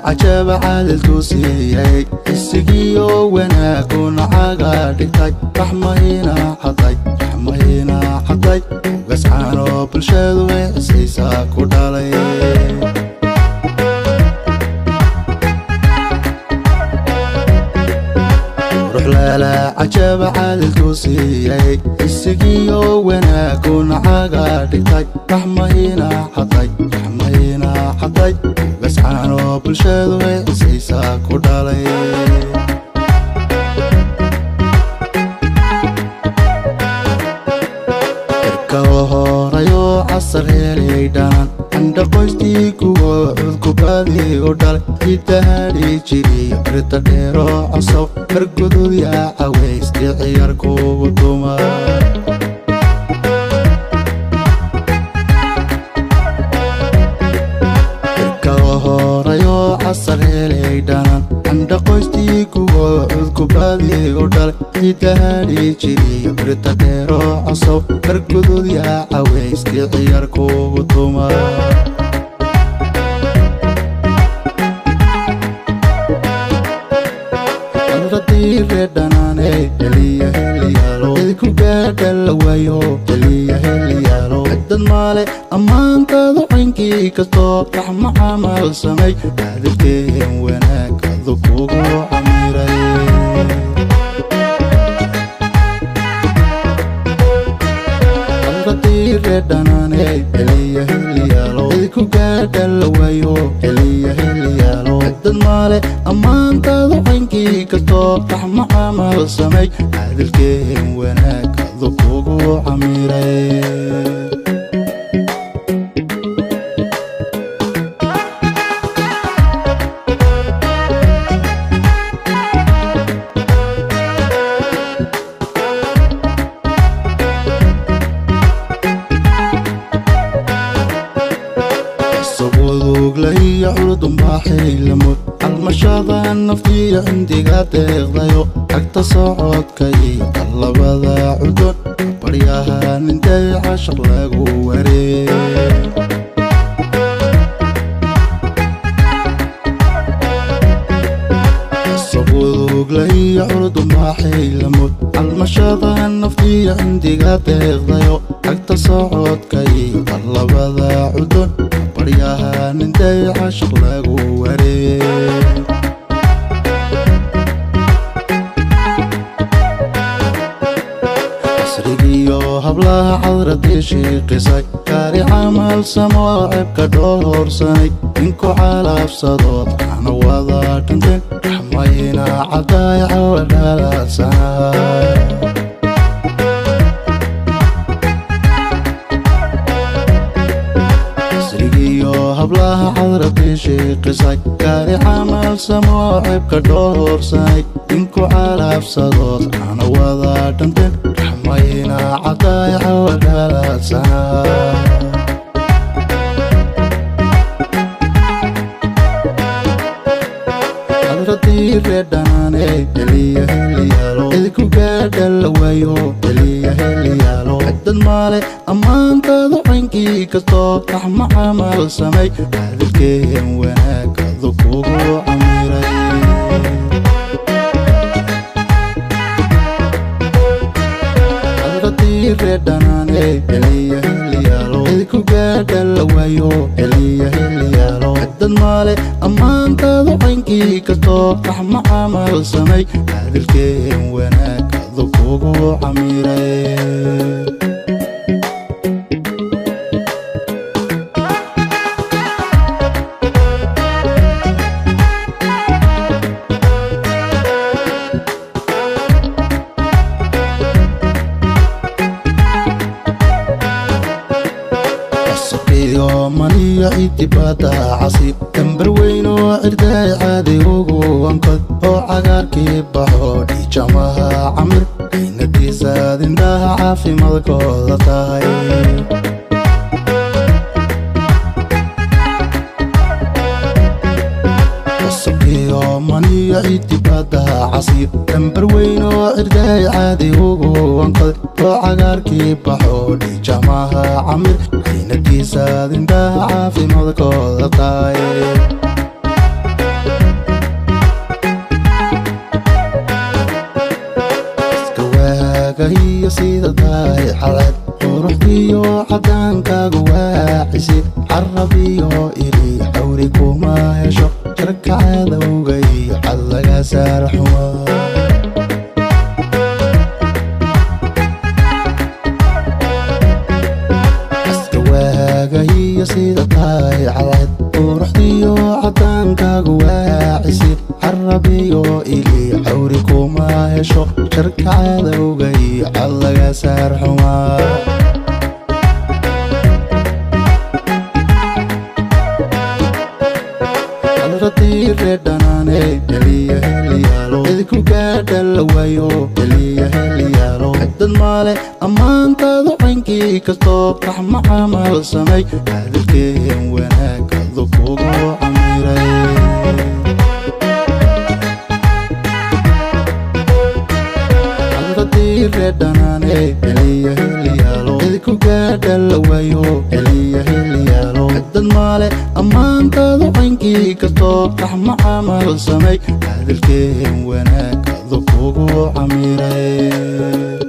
Cajaba caadilku siiyey isigiyo wanaaguna caga dhigtay raxmayna caday, raxmayna caday, ugascaanoo bulshadu way cisaysaa ku dhalay. Ruux leele cajaba caadilku siiyey isigiyo wanaaguna caga dhigtay raxmayna caday, raxmayna caday, ugascaanoo bulshadu way cisaysaa ku dhalay. Horayoo casar helay dhanan candha qoystii kuwo cudkubaadii u dhalay idahadhi jiriyo birta dheeroo cosow margudud yaa cawaysti ciyaar kugu duma. Horayoo casar helay dhanan candha qoystii kuwo cudkubaadii u dhalay idahadhi jiriyo birta dheeroo cosow margudud yaa cawaysti ciyaar kugu duma. Radiire dhanaane heliya heliyaalo idinku gaadha la waayo heliya heliyaalo dad maale ammaantaadu caynkii kastoo raxma camal samay caadilkeen wanaagadu kugu camiray. Radiire dhanaane heliya heliyaalo idinku gaadha la waayo heliya heliyaalo dad maale ammaantaadu caynkii kastoo raxma camal samay caadilkeen wanaagadu kugu camiray. Sabuduglaiyo curdunbaaxaylamud almashada naftiyo cindiga deeqdayo agta socodka iyo tallabada cudon baryaha nintay cashaq lagu wareey. Sabuduglaiyo curdunbaaxaylamud almashada naftiyo cindiga deeqdayo agta socodka iyo tallabada cudon baryaha nintay cashaq lagu wareey. Casrigiyo hablaha cadradii shiiqisay kaari camal samo cebka dhoorsanay ninku calaabsadood ana wada dhinteen raxmayna cadaay cawa dhalaadsanaa. Casrigiyo hablaha cadradii shiiqisay kaari camal samo cebka dhoorsanay ninku calaabsadood ana wada dhinteen raxmayna cadaay cawa dhalaadsanaa. Radiire dhanaane heliya heliyaalo idinku gaadha la waayo heliya heliyaalo dad maale ammaantaadu caynkii kastoo raxma camal samay caadilkeen wanaagadu kugu camiray. Radiire dhanaane heliya heliyaalo idinku gaadha la waayo heliya heliyaalo dad maale ammaantaadu caynkii kastoo raxma camal samay caadilkeen wanaagadu kugu camiray. Iyo maniyo cidibada casi dambar weyn oo cirday caadi ugu wankod oo cagaarkii baxo dhiijamaha camir aynadiisaad indhaha caafimaadkooda tahay. Iyo maniyo cidibada casi dambar weyn oo cirday caadi ugu wankod oo cagaarkii baxo dhiijamaha camir aynadiisaad indhaha caafimaadkooda tahay. Waaga iyo sida tahay cadceed, quruxdiyo caddaankaagu waacisi. Carabiyo ili cawri kuma hesho, jarka cadowga iyo cad laga saar xuma. Waaga iyo sida tahay cadceed, quruxdiyo caddaankaagu waacisi. Carabiyo ili cawri kuma hesho, jarka cadowga iyo cad laga saar xuma. Dhanane heliya heliyaalo, idinku gaadha la waayo, heliya heliyaalo. Dad maale ammaantaadu caynkii kastoo raxma camal samay, hadalkeen wanaag adu kugu camiray. Dhanane heliya heliyaalo, idinku gaadha la waayo, heliya heliyaalo. Dad maale ammaantaadu caynkii kastoo raxma camal samay, hadalkeen wanaag adu kugu camiray.